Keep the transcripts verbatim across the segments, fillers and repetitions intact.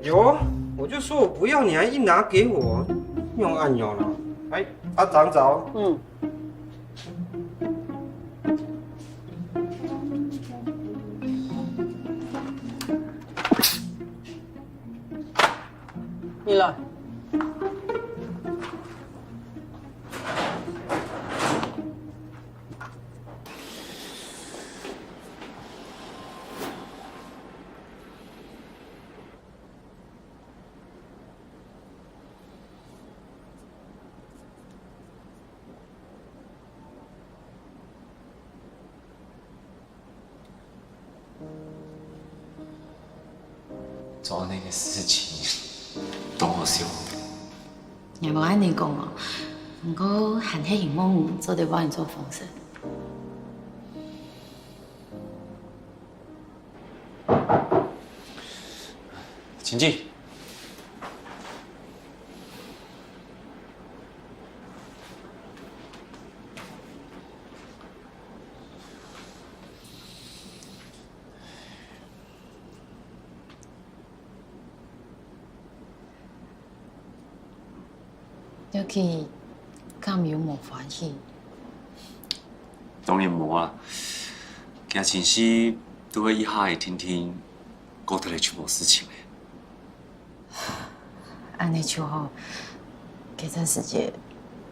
有啊，我就说我不要，你还硬拿给我，用按钮了。哎，啊，长早。嗯。你来。 做恁樣个事情，當好笑。𠊎無恁樣講哦，毋過還係希望做得換一種方式。請進。 要去敢有無歡喜？當然無啊！佢情緒都會一下仔定定，過忒來就無事情了。 恁樣就好。該段時節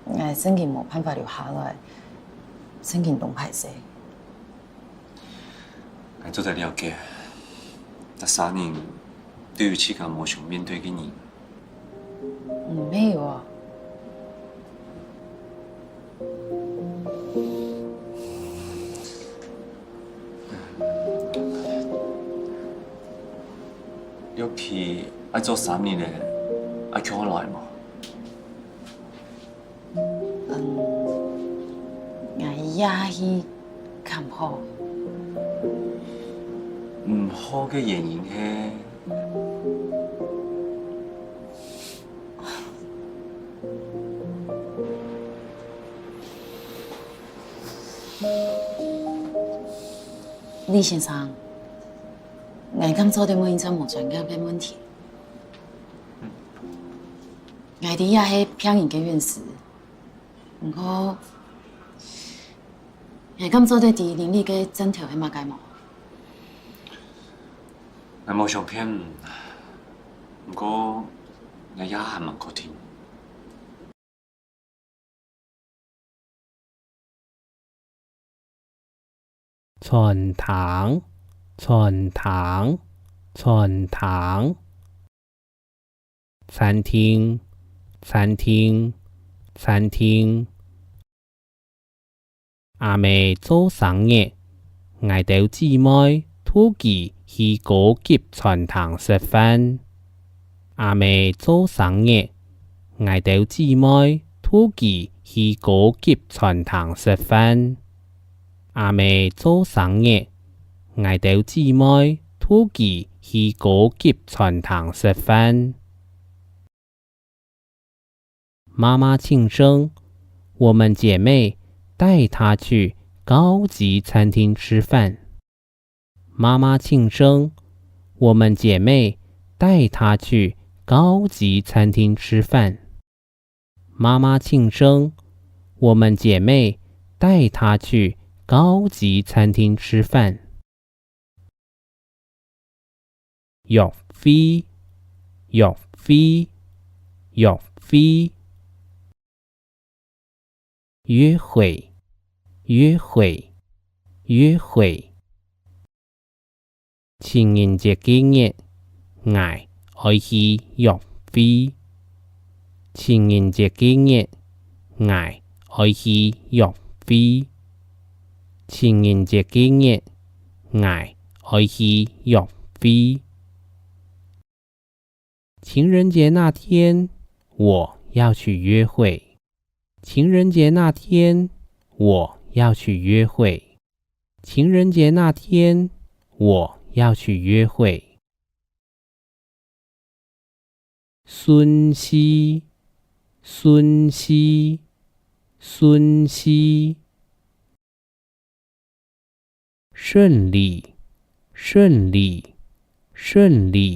，𠊎正經無辦法留下來，正經當歹勢。𠊎做得了解，逐儕人都有自家無想面對个人。毋係哦。 要去愛做三日呢，愛共下來無？嗯，𠊎也去較好。毋好个原因係？ 李先生，𠊎敢做得問一隻無專業个問題？𠊎知這係騙人个運勢，毋過，𠊎敢做得知鄰里个症頭係麼个無？𠊎無想騙你，毋過𠊎也還吂確定。 餐廳，餐廳，餐廳。餐廳，餐廳，餐廳。 阿姆做生日，𠊎兜姊妹渡佢去高級餐廳食飯。阿姆做生日，𠊎兜姊妹渡佢去高級餐廳食飯。阿姆做生日，𠊎兜姊妹渡佢去高級餐廳食飯。 媽媽慶生，我們姐妹帶她去高級餐廳吃飯。媽媽慶生，我們姐妹帶她去高級餐廳吃飯。媽媽慶生，我們姐妹帶她去高級餐廳吃飯。 約會，約會，約會。約會，約會，約會。情人節該日，𠊎愛去約會。情人節該日，𠊎愛去約會。情人節該日，𠊎 愛去約會。情人節那天，我要去約會。情人節那天，我要去約會。情人節那天，我要去約會。順序，順序，順序。 順利，順利，順利。